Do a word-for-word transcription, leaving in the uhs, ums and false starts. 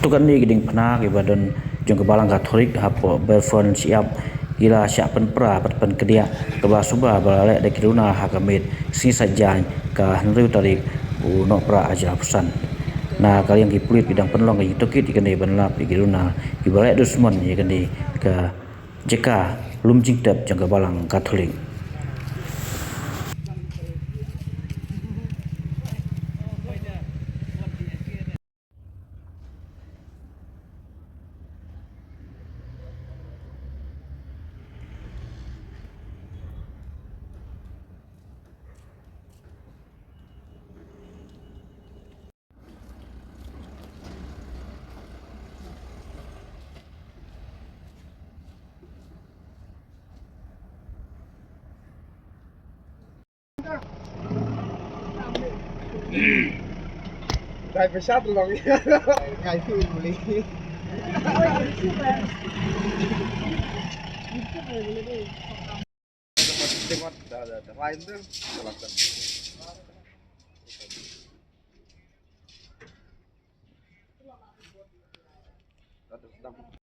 Katne ki diengphna kiba don jong ka Balang Katholik hapoh Belfort Shyiap ki la shah pynpra bad pynkdiah kaba suba ba la leh da ki runa ha ka miet Sngi Saitjaiñ ka hynriew tarik u Nohprah arhajar arphew san. Na ka liang ki pulit ki dang pynlong ka jingtohkit ïa kane ban lap ïa ki runa kiba leh dusmon ïa kane ka jaka lum jingtep jong ka Balang Katholik. Dai pesa tu bang. Ngai tu boleh. Tengok dah dah dah lain tu. Salah satu.